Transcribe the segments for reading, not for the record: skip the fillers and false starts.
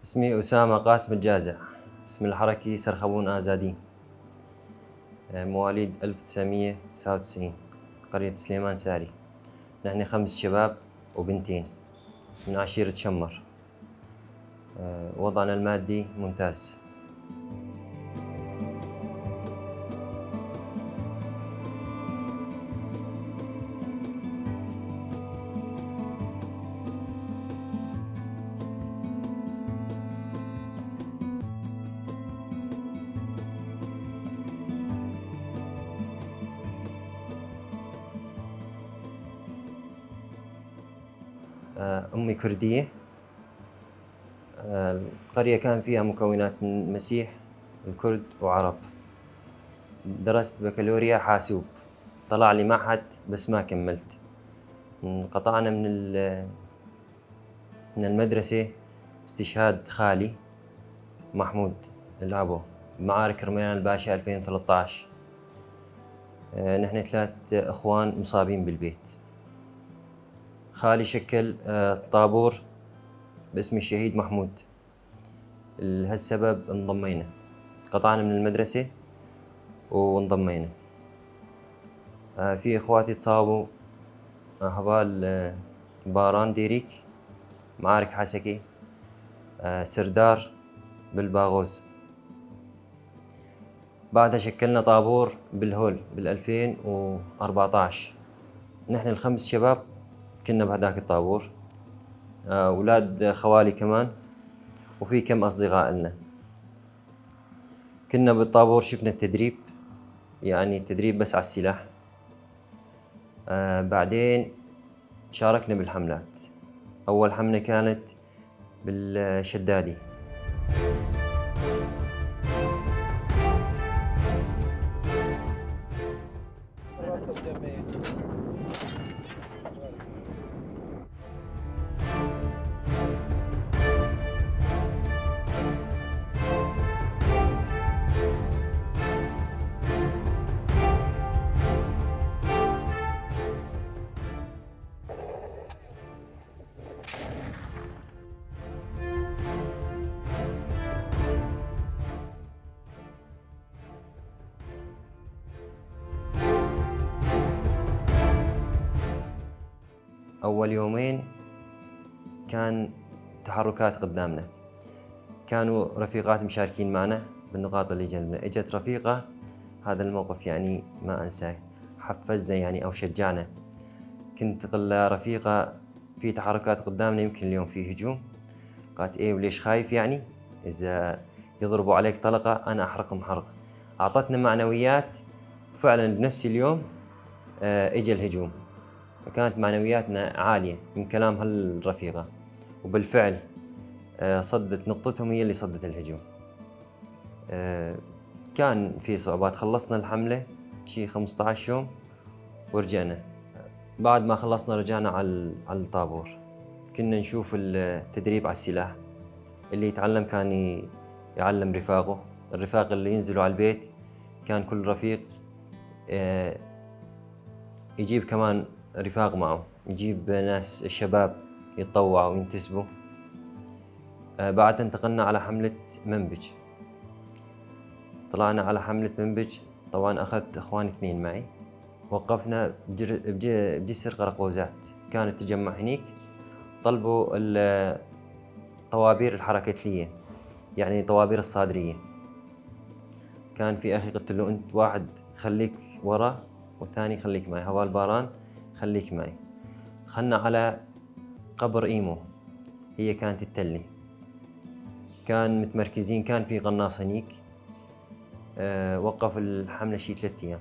اسمي أسامة قاسم الجازع، اسم الحركي سرخبون آزادي، مواليد 1999، قرية سليمان ساري. نحن 5 شباب وبنتين من عشيرة شمر. وضعنا المادي ممتاز. أمي كردية. القرية كان فيها مكونات من مسيح الكرد وعرب. درست بكالوريا حاسوب، طلع لي معهد بس ما كملت. انقطعنا من المدرسة استشهاد خالي محمود العبو بمعارك رميان الباشا 2013. نحن 3 اخوان مصابين بالبيت. خالي شكل طابور باسم الشهيد محمود، لهالسبب انضمينا، قطعنا من المدرسة وانضمينا. في اخواتي تصابوا، هبال باران ديريك، معارك حسكي، سردار بالباغوز. بعدها شكلنا طابور بالهول بال2014. نحن الخمس شباب كنا بهداك الطابور، أولاد خوالي كمان، وفي كم أصدقاء لنا. كنا بالطابور شفنا التدريب، يعني التدريب بس على السلاح. بعدين شاركنا بالحملات. أول حملة كانت بالشدادي. أول يومين كان تحركات قدامنا، كانوا رفيقات مشاركين معنا بالنقاط اللي جنبنا. اجت رفيقة، هذا الموقف يعني ما أنساه، حفزنا يعني أو شجعنا. كنت أقول لها رفيقة في تحركات قدامنا، يمكن اليوم في هجوم. قالت إيه وليش خايف يعني؟ إذا يضربوا عليك طلقة أنا أحرقهم حرق. أعطتنا معنويات، فعلا بنفس اليوم اجى الهجوم، فكانت معنوياتنا عالية من كلام هالرفيقة، وبالفعل صدت نقطتهم، هي اللي صدت الهجوم. كان في صعوبات. خلصنا الحملة شي 15 يوم ورجعنا. بعد ما خلصنا رجعنا على الطابور. كنا نشوف التدريب على السلاح، اللي يتعلم كان يعلم رفاقه، الرفاق اللي ينزلوا على البيت كان كل رفيق يجيب كمان رفاق معه، يجيب ناس الشباب يتطوعوا وينتسبوا. بعدها انتقلنا على حملة منبج. طلعنا على حملة منبج، طبعا أخذت إخواني 2 معي. وقفنا بجسر قرقوزات، كان التجمع هنيك. طلبوا الطوابير الحركتلية، يعني طوابير الصادرية. كان في أخي قلت له أنت واحد خليك ورا والثاني خليك معي، هوال باران خليك معي. دخلنا على قبر إيمو، هي كانت التلة، كان متمركزين، كان في قناص هنيك. وقف الحملة شي 3 أيام،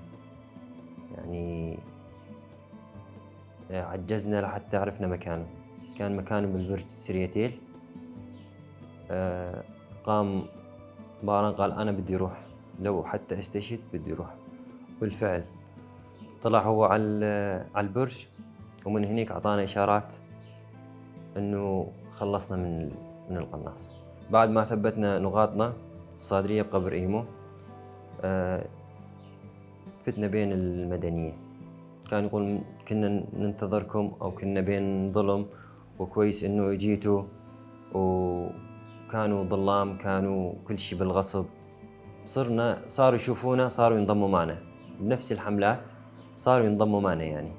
يعني عجزنا لحتى عرفنا مكانه. كان مكانه بالبرج سريتيل. قام باران قال أنا بدي أروح، لو حتى استشهد بدي أروح. بالفعل طلع هو على البرج، ومن هنيك أعطانا إشارات إنه خلصنا من القناص. بعد ما ثبتنا نقاطنا الصادرية بقبر إيمو، فتنا بين المدنية. كان يقول كنا ننتظركم أو كنا بين ظلم، وكويس إنه اجيتوا، وكان وكانوا ظلام، كانوا كل شيء بالغصب. صاروا يشوفونا، صاروا ينضموا معنا بنفس الحملات، صاروا ينضموا معنا يعني.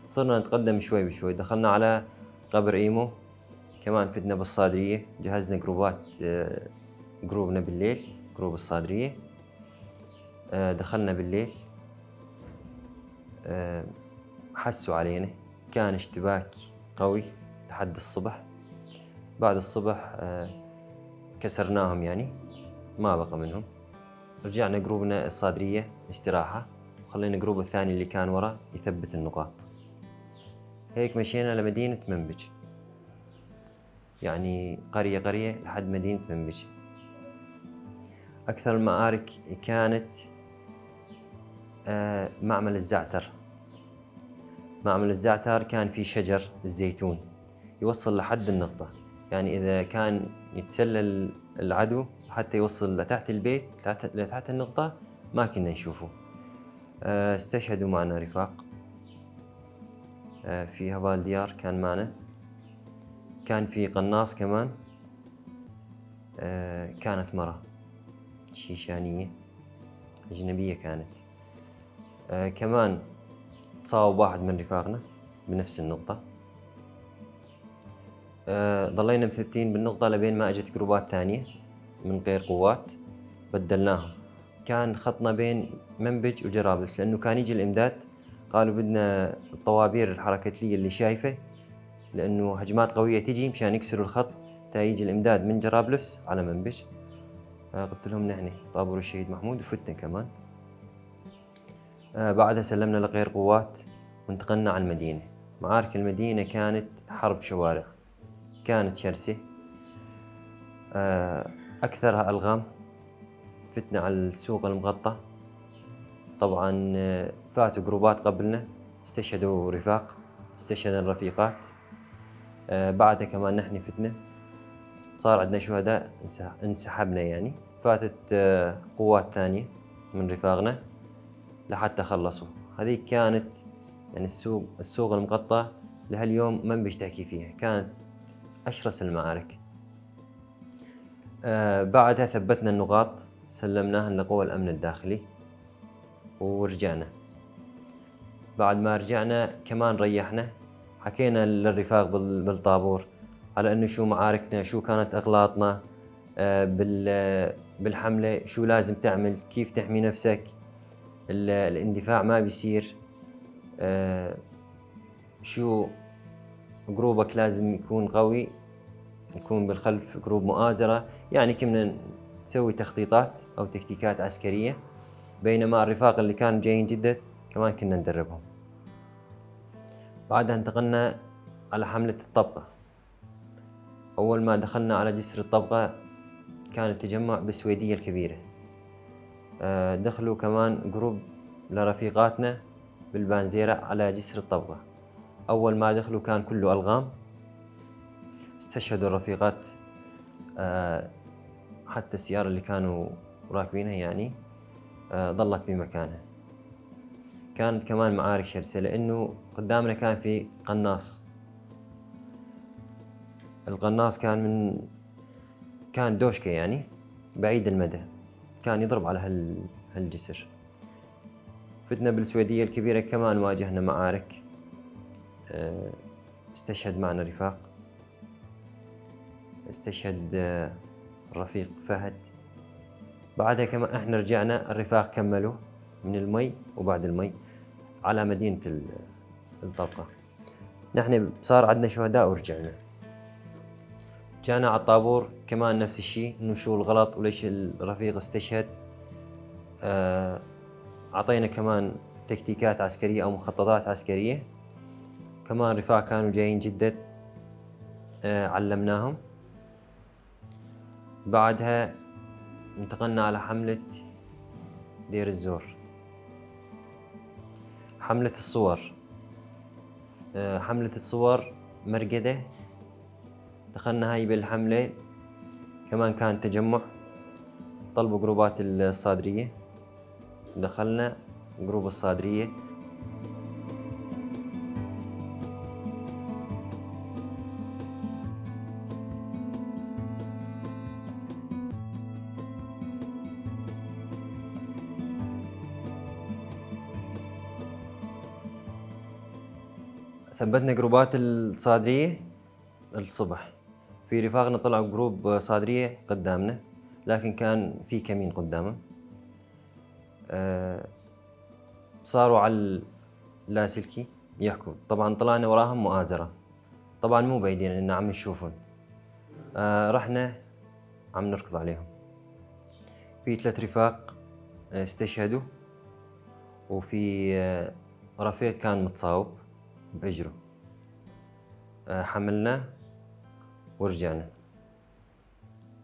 صرنا نتقدم شوي بشوي، دخلنا على قبر إيمو، كمان فتنا بالصادرية، جهزنا جروبات، جروبنا بالليل، جروب الصادرية، دخلنا بالليل، حسوا علينا، كان اشتباك قوي لحد الصبح. بعد الصبح، كسرناهم يعني، ما بقى منهم. رجعنا جروبنا الصادرية استراحة، وخلينا جروب الثاني اللي كان ورا يثبت النقاط. هيك مشينا لمدينة منبج، يعني قرية قرية لحد مدينة منبج. أكثر المعارك كانت معمل الزعتر. معمل الزعتر كان في شجر الزيتون يوصل لحد النقطة، يعني إذا كان يتسلل العدو حتى يوصل لتحت البيت، لتحت النقطة، ما كنا نشوفه. استشهدوا معنا رفاق، في هبال ديار كان معنا، كان في قناص كمان، كانت مرة شيشانية أجنبية كانت، كمان تصاوب واحد من رفاقنا بنفس النقطة. ظلينا مثبتين بالنقطة لبين ما اجت جروبات ثانية من غير قوات بدلناهم. كان خطنا بين منبج وجرابلس، لأنه كان يجي الإمداد، قالوا بدنا الطوابير الحركتلية اللي شايفة، لأنه هجمات قوية تجي مشان يكسروا الخط تا يجي الإمداد من جرابلس على منبج. قلت لهم نحن طابور الشهيد محمود، وفتنا كمان. بعدها سلمنا لغير قوات وانتقلنا على المدينة. معارك المدينة كانت حرب شوارع، كانت شرسة، أكثرها ألغام. فتنا على السوق المغطى، طبعا، فاتوا جروبات قبلنا، استشهدوا رفاق، استشهدن الرفيقات. بعدها كمان نحن فتنا، صار عندنا شهداء، انسحبنا يعني. فاتت قوات ثانية من رفاقنا لحتى خلصوا. هذه كانت يعني السوق المغطى لهاليوم ما بيشتكي فيها، كانت أشرس المعارك. بعدها ثبتنا النقاط، سلمناها لقوى الأمن الداخلي ورجعنا. بعد ما رجعنا كمان ريحنا، حكينا للرفاق بالطابور على إنه شو معاركنا، شو كانت أغلاطنا، بالحملة، شو لازم تعمل، كيف تحمي نفسك، الاندفاع ما بيصير، شو جروبك لازم يكون قوي، يكون بالخلف جروب مؤازرة. يعني كنا نسوي تخطيطات أو تكتيكات عسكرية، بينما الرفاق اللي كانوا جايين جدد كمان كنا ندربهم. بعدها انتقلنا على حملة الطبقة. أول ما دخلنا على جسر الطبقة كان التجمع بالسويدية الكبيرة. دخلوا كمان جروب لرفيقاتنا بالبانزيرة على جسر الطبقة. أول ما دخلوا كان كله ألغام، استشهدوا الرفيقات، حتى السيارة اللي كانوا راكبينها ظلت بمكانها. كانت كمان معارك شرسة، لأنه قدامنا كان في قناص. القناص كان دوشكا بعيد المدى، كان يضرب على هالجسر. فتنا بالسويدية الكبيرة كمان واجهنا معارك، استشهد معنا رفاق، استشهد الرفيق فهد. بعدها كمان احنا رجعنا، الرفاق كملوا من المي وبعد المي على مدينة الطبقة. نحن صار عندنا شهداء ورجعنا. رجعنا على الطابور كمان نفس الشيء، انه شو الغلط وليش الرفيق استشهد. اعطينا كمان تكتيكات عسكرية او مخططات عسكرية. كمان رفاق كانوا جايين جدد، علمناهم. بعدها انتقلنا على حملة دير الزور، حملة الصور. حملة الصور مرقدة، دخلنا هاي بالحملة كمان كان تجمع، طلبوا جروبات الصادرية، دخلنا جروب الصادرية. ثبتنا جروبات الصادرية الصبح، في رفاقنا طلعوا جروب صادرية قدامنا، لكن كان في كمين قدامهم. صاروا على اللاسلكي يحكوا، طبعا طلعنا وراهم مؤازرة، طبعا مو بعيدين لأن عم نشوفهم. رحنا عم نركض عليهم. في 3 رفاق استشهدوا، وفي رفيق كان متصاوب بأجره. حملنا ورجعنا.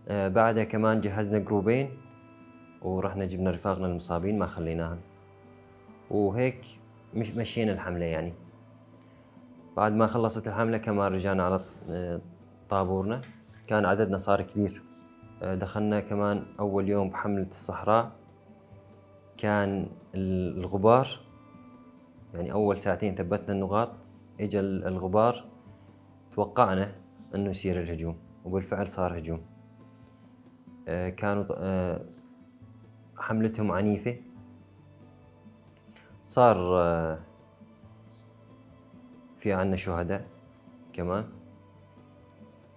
بعدها كمان جهزنا جروبين ورحنا جبنا رفاقنا المصابين، ما خليناهم، وهيك مش مشينا الحملة. يعني بعد ما خلصت الحملة كمان رجعنا على طابورنا، كان عددنا صار كبير. دخلنا كمان أول يوم بحملة الصحراء، كان الغبار، يعني أول ساعتين ثبتنا النقاط، إجا الغبار، توقعنا إنه يصير الهجوم، وبالفعل صار هجوم. كانوا حملتهم عنيفة، صار في عنا شهداء كمان،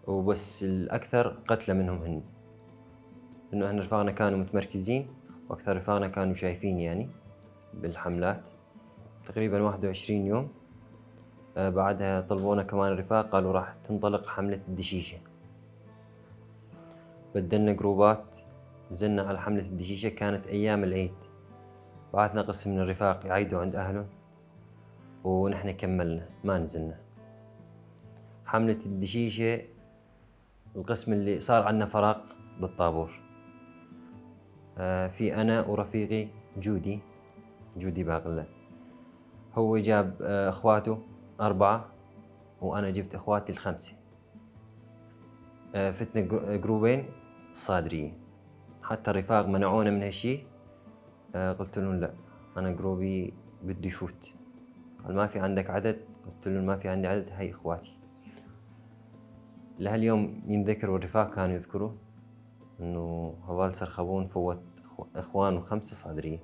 وبس الأكثر قتلى منهم هن، إنه إحنا رفاقنا كانوا متمركزين، وأكثر رفاقنا كانوا شايفين يعني بالحملات. تقريباً 21 يوم. بعدها طلبونا كمان الرفاق، قالوا راح تنطلق حملة الدشيشة. بدلنا جروبات، نزلنا على حملة الدشيشة، كانت أيام العيد. بعثنا قسم من الرفاق يعيدوا عند أهلهم، ونحن كملنا ما نزلنا. حملة الدشيشة القسم اللي صار عندنا فراغ بالطابور، في أنا ورفيقي جودي، جودي باقلة، هو جاب إخواته 4 وأنا جبت إخواتي ال5. فتنا جروبين الصادرية، حتى الرفاق منعونا من هالشي. قلت لهم لا، أنا جروبي بده يفوت. قال ما في عندك عدد؟ قلت لهم ما في عندي عدد، هي إخواتي. لهاليوم ينذكروا الرفاق كانوا يذكروا إنه هوال سرخبون فوت إخوانه 5 صادرية،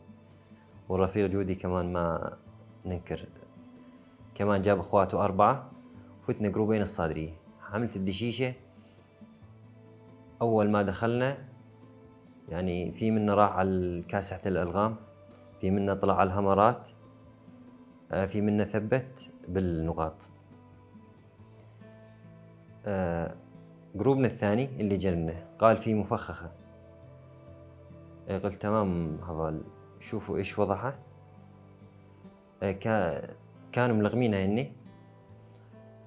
والرفيق جودي كمان ما ننكر كمان جاب إخواته 4، فتنا جروبين الصادرية. حملة الدشيشة أول ما دخلنا يعني في منا راح على كاسحة الألغام، في منا طلع على الهمرات، في منا ثبت بالنقاط. جروبنا الثاني اللي جنبنا قال في مفخخة. قلت تمام هذول شوفوا إيش وضعها. كانوا ملغمينها هني،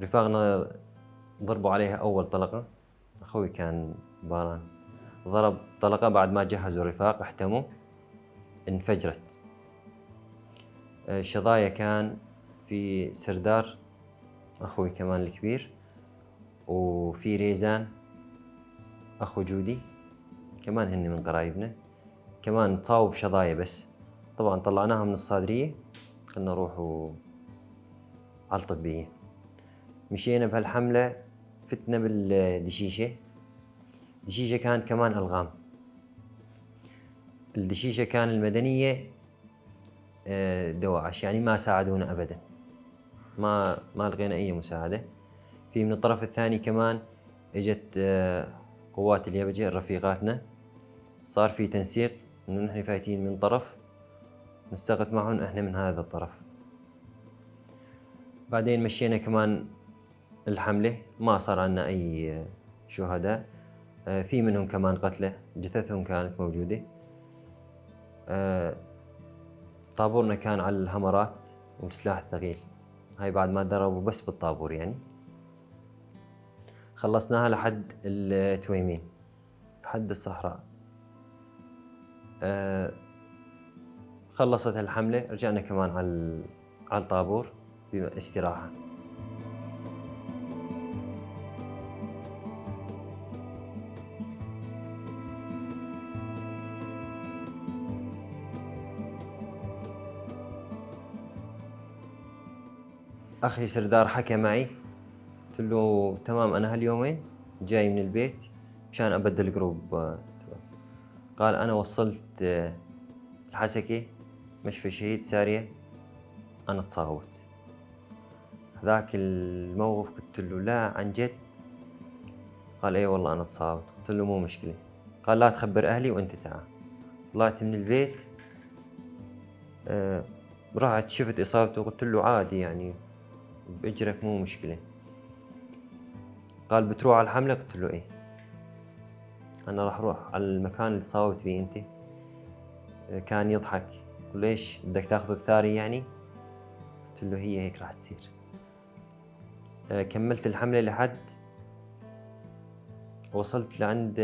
رفاقنا ضربوا عليها أول طلقة، أخوي كان باران ضرب طلقة، بعد ما جهزوا الرفاق احتموا انفجرت. شظايا كان في سردار أخوي كمان الكبير، وفي ريزان أخو جودي كمان هن من قرايبنا، كمان تصاوب شظايا بس. طبعا طلعناها من الصادرية، قلنا روحوا على الطبية. مشينا بهالحملة، فتنا بالدشيشة. الدشيشة كانت كمان ألغام. الدشيشة كان المدنية دواعش، يعني ما ساعدونا أبدا، ما لقينا أي مساعدة. في من الطرف الثاني كمان اجت قوات اليبجة رفيقاتنا، صار في تنسيق انه نحن فايتين من طرف نستغت معهم احنا من هذا الطرف. بعدين مشينا كمان الحملة، ما صار عندنا اي شهداء، في منهم كمان قتلى، جثثهم كانت موجودة. طابورنا كان على الهمرات والسلاح الثقيل، هاي بعد ما ضربوا بس بالطابور يعني. خلصناها لحد التويمين. لحد الصحراء. خلصت الحملة، رجعنا كمان على الطابور باستراحة. أخي سردار حكى معي، قلت له تمام أنا هاليومين جاي من البيت مشان أبدل جروب. قال أنا وصلت الحسكة مشفى شهيد سارية، أنا تصاوبت. هذاك الموقف قلت له لا عن جد؟ قال إيه والله أنا تصاوبت. قلت له مو مشكلة. قال لا تخبر أهلي وأنت تعال. طلعت من البيت، رحت شفت إصابته، قلت له عادي يعني بإجرك مو مشكلة. قال بتروح على الحملة؟ قلت له إيه، أنا راح أروح على المكان اللي تصاوبت فيه أنت. كان يضحك، قلت له ليش بدك تاخذ بثاري يعني؟ قلت له هي هيك راح تصير. كملت الحملة لحد وصلت لعند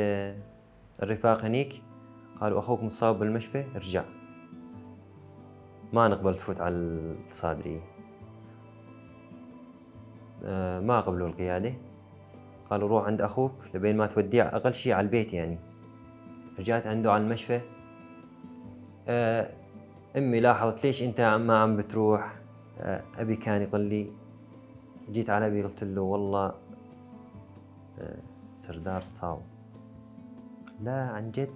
الرفاق هنيك، قالوا أخوك مصاب بالمشفى ارجع، ما نقبل تفوت على الصادرية. ما قبلوا القيادة، قالوا روح عند أخوك لبين ما توديه أقل شيء على البيت يعني. رجعت عنده على المشفى. أمي لاحظت ليش أنت ما عم بتروح؟ أبي كان يقول لي، جيت على أبي قلت له والله سردار تصاوب. لا عن جد؟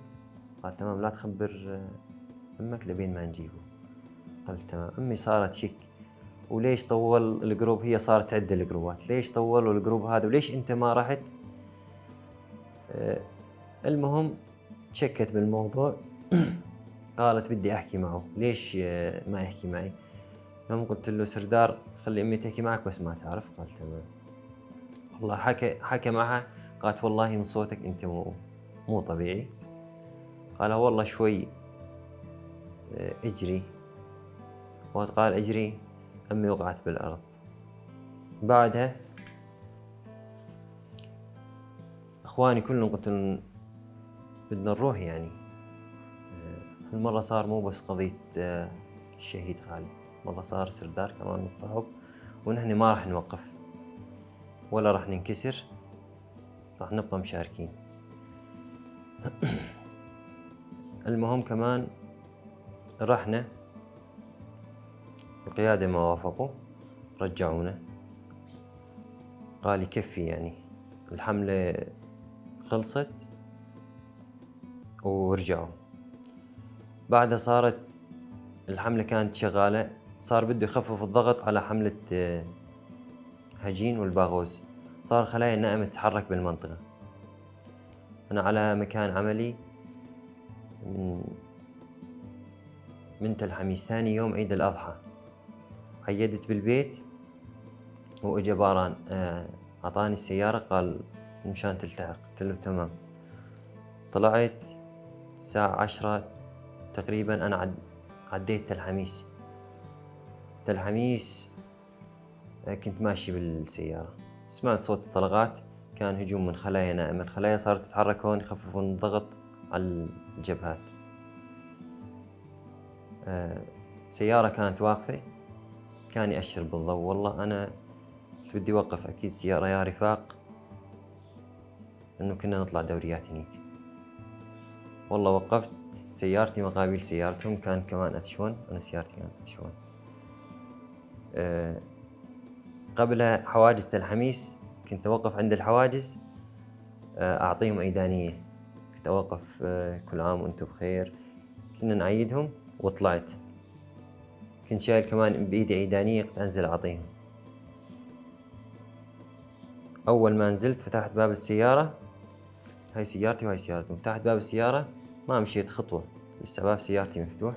قال تمام لا تخبر أمك لبين ما نجيبه. قلت تمام. أمي صارت شك، وليش طول ال group؟ هي صارت تعد الجروبات، ليش طولوا ال group هذا وليش أنت ما رحت؟ المهم شكت بالموضوع. قالت بدي أحكي معه، ليش ما يحكي معي؟ المهم قلت له سردار خلي أمي تحكي معك بس ما تعرف. قال تمام. والله حكى معها، قالت والله من صوتك أنت مو طبيعي. قال والله شوي اجري. وقت قال اجري أمي وقعت بالأرض. بعدها إخواني كلهم قلت لهم بدنا نروح يعني. هالمرة صار مو بس قضية الشهيد خالد، مرة صار سردار كمان متصاوب، ونحن ما راح نوقف ولا راح ننكسر، راح نبقى مشاركين. المهم كمان رحنا، القيادة ما وافقوا، رجعونا. قال يكفي يعني، الحملة خلصت ورجعوا. بعدها صارت الحملة كانت شغالة، صار بده يخفف الضغط على حملة هجين والباغوز. صار خلايا النائمة تتحرك بالمنطقة. أنا على مكان عملي من تل حميس، ثاني يوم عيد الأضحى عيدت بالبيت، وإجا باران أعطاني السيارة، قال مشان تلتحق. قلت له تمام. طلعت الساعة 10 تقريبا، أنا عديت تل حميس. تل حميس كنت ماشي بالسيارة، سمعت صوت الطلقات، كان هجوم من خلايا نائمة. الخلايا صارت تتحرك هون، يخففون الضغط على الجبهات. سيارة كانت واقفة، كان يأشر بالضوء. والله أنا بدي أوقف، أكيد سيارة يا رفاق، إنه كنا نطلع دوريات هنيك. والله وقفت سيارتي مقابل سيارتهم، كان كمان أتشون، أنا سيارتي كانت أتشون. قبل حواجز تل حميس كنت أوقف عند الحواجز، أعطيهم عيدانية، كنت أوقف كل عام وأنتم بخير، كنا نعيدهم. وطلعت كنت شايل كمان بإيدي عيدانية، كنت أنزل أعطيهم. أول ما نزلت فتحت باب السيارة، هاي سيارتي وهاي سيارتهم، فتحت باب السيارة ما مشيت خطوة، لسه باب سيارتي مفتوح.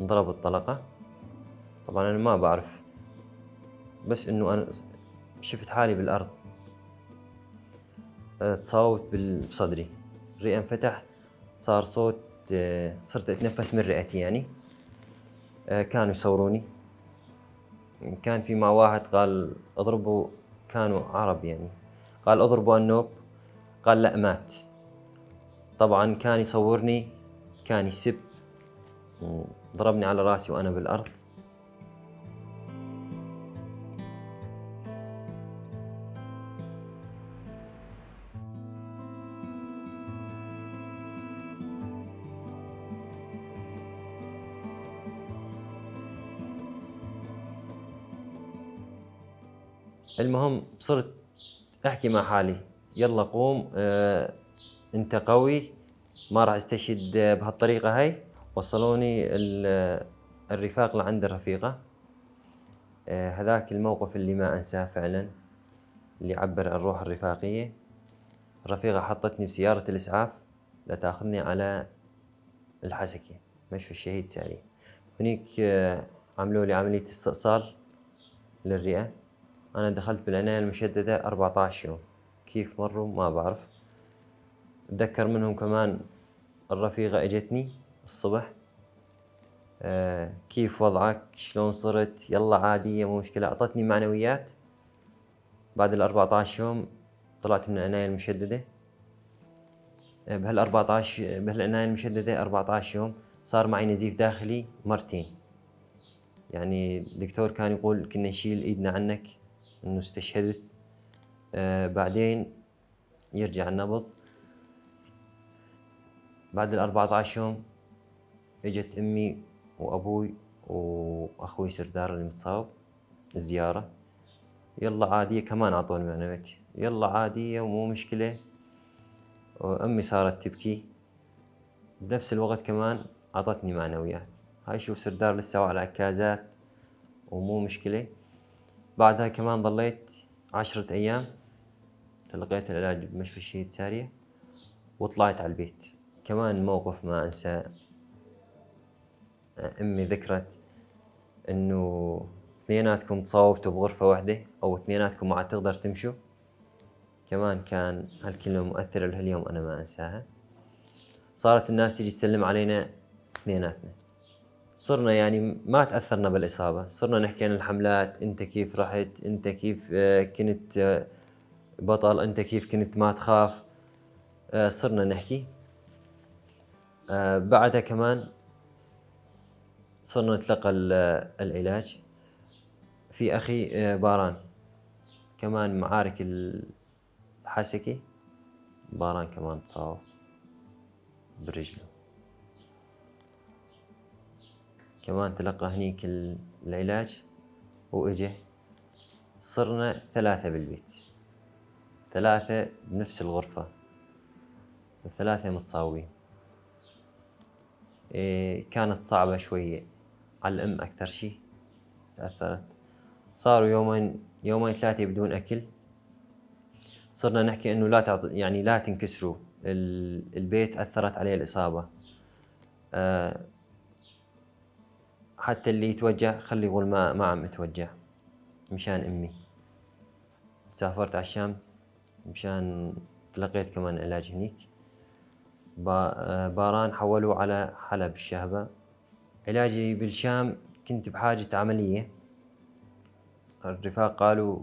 انضرب الطلقة. طبعا أنا ما بعرف، بس إنه أنا شفت حالي بالأرض. تصاوبت بصدري، الرئة انفتح، صار صوت، صرت أتنفس من رئتي يعني. كانوا يصوروني، كان في مع واحد قال اضربوا، كانوا عرب يعني، قال اضربوا النوب. قال لا مات. طبعا كان يصورني، كان يسب وضربني على راسي وأنا بالأرض. المهم صرت أحكي مع حالي، يلا قوم، أنت قوي، ما راح استشهد بهالطريقة هاي. وصلوني الرفاق لعند الرفيقة. هذاك الموقف اللي ما أنساه فعلا، اللي عبر عن الروح الرفاقية. الرفيقة حطتني بسيارة الإسعاف لتأخذني على الحسكة، مشفى الشهيد سارية. هنيك عملوا لي عملية استئصال للرئة. أنا دخلت بالعناية المشددة 14 يوم، كيف مروا ما بعرف. أتذكر منهم كمان الرفيقة إجتني الصبح، كيف وضعك، شلون صرت، يلا عادية مو مشكلة، أعطتني معنويات. بعد ال 14 يوم طلعت من العناية المشددة. بهالعناية المشددة 14 يوم صار معي نزيف داخلي مرتين. يعني الدكتور كان يقول كنا نشيل ايدنا عنك انه استشهدت. بعدين يرجع النبض. بعد ال 14 يوم اجت امي وابوي واخوي سردار اللي متصاوب الزيارة. يلا عادية، كمان اعطوني معنويات، يلا عادية ومو مشكلة. وامي صارت تبكي بنفس الوقت، كمان اعطتني معنويات، هاي شوف سردار لسه على عكازات ومو مشكلة. بعدها كمان ضليت 10 أيام، تلقيت العلاج بمشفى الشهيد سارية وطلعت على البيت. كمان موقف ما أنساه، أمي ذكرت إنه اثنيناتكم تصاوبتوا بغرفة واحدة أو اثنيناتكم ما عاد تقدر تمشوا. كمان كان هالكلمة مؤثرة لهاليوم، أنا ما أنساها. صارت الناس تيجي تسلم علينا اثنيناتنا، صرنا يعني ما تأثرنا بالإصابة، صرنا نحكي عن الحملات، أنت كيف رحت، أنت كيف كنت بطل، أنت كيف كنت ما تخاف، صرنا نحكي. بعدها كمان صرنا نتلقى العلاج. في أخي باران كمان معارك الحسكي، باران كمان تصاوب برجله، كمان تلقى هنيك العلاج وإجه. صرنا 3 بالبيت، 3 بنفس الغرفة و3 متصاوبين. كانت صعبة شوية على الأم أكثر شيء، تأثرت. صاروا يومين 3 بدون أكل. صرنا نحكي إنه لا تعط، يعني لا تنكسروا، البيت أثرت عليه الإصابة. حتى اللي يتوجع خلي يقول ما عم اتوجع مشان أمي. سافرت على الشام مشان تلقيت كمان علاج هنيك. باران حولوا على حلب الشهبة. علاجي بالشام كنت بحاجة عملية. الرفاق قالوا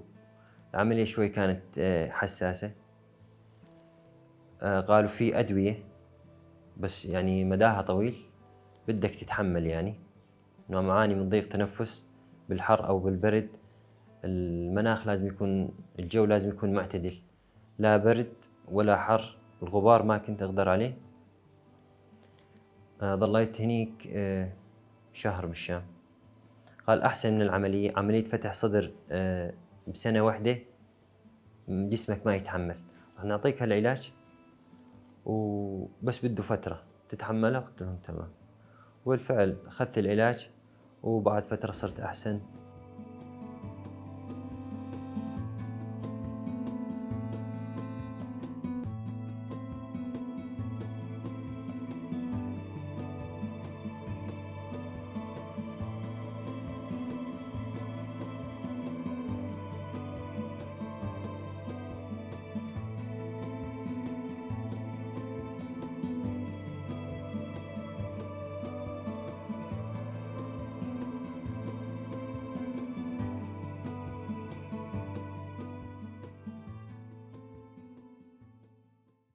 العملية شوي كانت حساسة، قالوا في أدوية بس يعني مداها طويل، بدك تتحمل، يعني إنه معاني من ضيق تنفس بالحر أو بالبرد. المناخ لازم يكون، الجو لازم يكون معتدل، لا برد ولا حر، الغبار ما كنت أقدر عليه. ظليت هنيك شهر بالشام. قال أحسن من العملية، عملية فتح صدر بسنة واحدة جسمك ما يتحمل، رح نعطيك هالعلاج وبس بده فترة تتحملها. قلت لهم تمام. وبالفعل أخذت العلاج وبعد فترة صرت أحسن.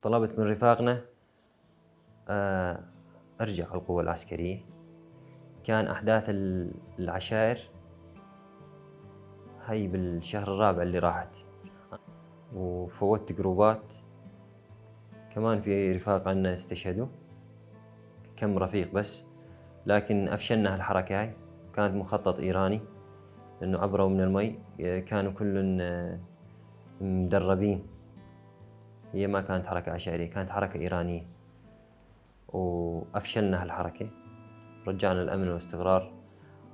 طلبت من رفاقنا أرجع على القوة العسكرية. كان أحداث العشائر هي بالشهر الرابع اللي راحت، وفوتت جروبات كمان في رفاق عنا استشهدوا، كم رفيق بس، لكن أفشلنا هالحركة هاي. كانت مخطط إيراني إنه عبروا من المي، كانوا كلهم مدربين. هي ما كانت حركة عشائرية، كانت حركة إيرانية، وأفشلنا هالحركة. رجعنا الأمن والاستقرار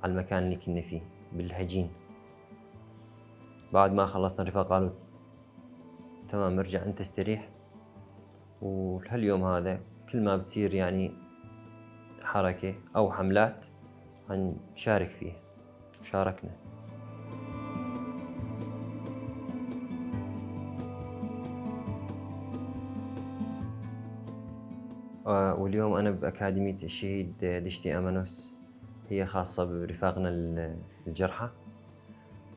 على المكان اللي كنا فيه بالهجين. بعد ما خلصنا الرفاق قالوا تمام ارجع انت استريح. وهاليوم هذا كل ما بتصير حركة أو حملات هنشارك فيها، وشاركنا. واليوم أنا بأكاديمية الشهيد دشتي أمانوس، هي خاصة برفاقنا الجرحى.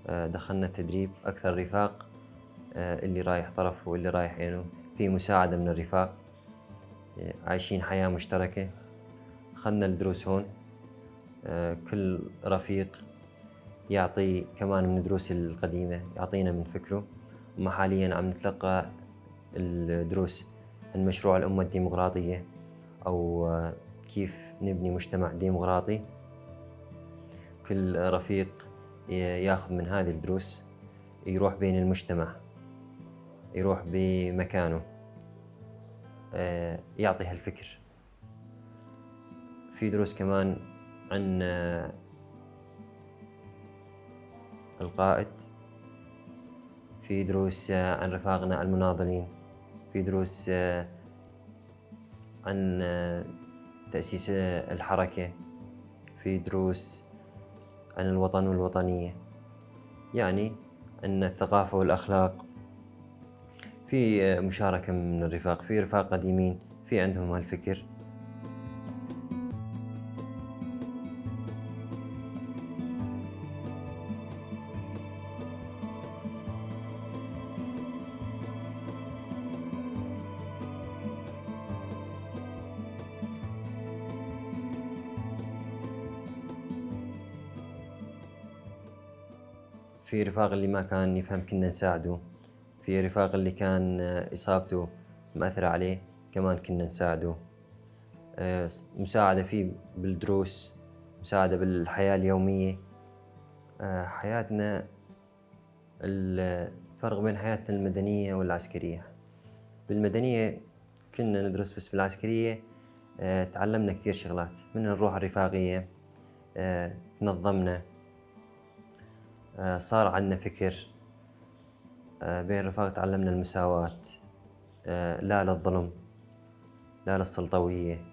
دخلنا تدريب أكثر رفاق، اللي رايح طرف واللي رايح عينه، في مساعدة من الرفاق، عايشين حياة مشتركة. أخذنا الدروس هون، كل رفيق يعطي كمان من الدروس القديمة، يعطينا من فكره. وما حالياً عم نتلقى الدروس عن مشروع الأمة الديمقراطية، أو كيف نبني مجتمع ديمقراطي. كل رفيق ياخذ من هذه الدروس، يروح بين المجتمع، يروح بمكانه، يعطي هالفكر. في دروس كمان عن القائد، في دروس عن رفاقنا المناضلين، في دروس عن تأسيس الحركة، في دروس عن الوطن والوطنية، عن الثقافة والأخلاق. في مشاركة من الرفاق، في رفاق قديمين في عندهم هالفكر. في رفاق اللي ما كان يفهم كنا نساعده، في رفاق اللي كان إصابته مأثرة عليه كمان كنا نساعده. مساعدة فيه بالدروس، مساعدة بالحياة اليومية. حياتنا، الفرق بين حياتنا المدنية والعسكرية، بالمدنية كنا ندرس، بس بالعسكرية تعلمنا كثير شغلات، منها الروح الرفاقية، تنظمنا، صار عندنا فكر. بين الرفاق تعلمنا المساواة، لا للظلم، لا للسلطوية.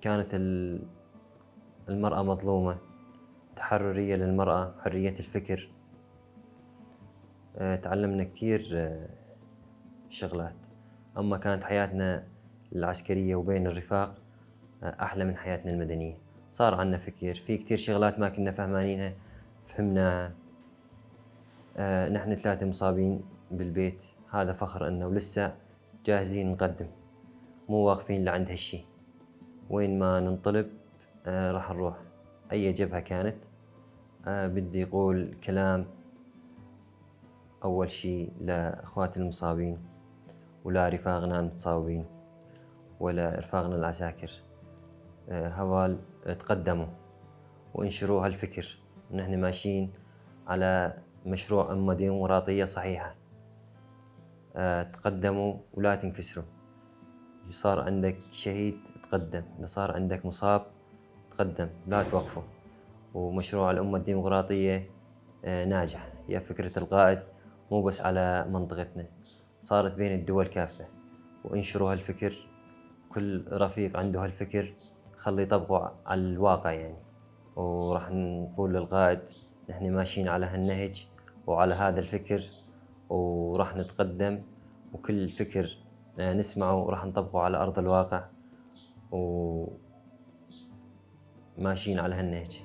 كانت المرأة مظلومة، تحررية للمرأة، حرية الفكر. تعلمنا كثير شغلات. أما كانت حياتنا العسكرية وبين الرفاق أحلى من حياتنا المدنية. صار عندنا فكر، في كثير شغلات ما كنا فهمانينها فهمناها. نحن 3 مصابين بالبيت، هذا فخر إنه ولسه جاهزين نقدم، مو واقفين لعند هالشي. وين ما ننطلب راح نروح، أي جبهة كانت. بدي أقول كلام أول شي لأخواتي المصابين، ولا رفاقنا المتصاوبين، ولا رفاقنا العساكر. هوال تقدموا وانشروا هالفكر. نحن ماشيين على مشروع أمة ديمقراطية صحيحة. تقدموا ولا تنكسروا. إذا صار عندك شهيد تقدم، إذا صار عندك مصاب تقدم، لا توقفوا. ومشروع الأمة الديمقراطية ناجح. هي فكرة القائد مو بس على منطقتنا، صارت بين الدول كافة. وانشروا هالفكر، كل رفيق عنده هالفكر خليه يطبقه على الواقع. وراح نقول للقائد نحن ماشيين على هالنهج وعلى هذا الفكر، وراح نتقدم، وكل فكر نسمعه راح نطبقه على أرض الواقع، وماشيين على هالنهج.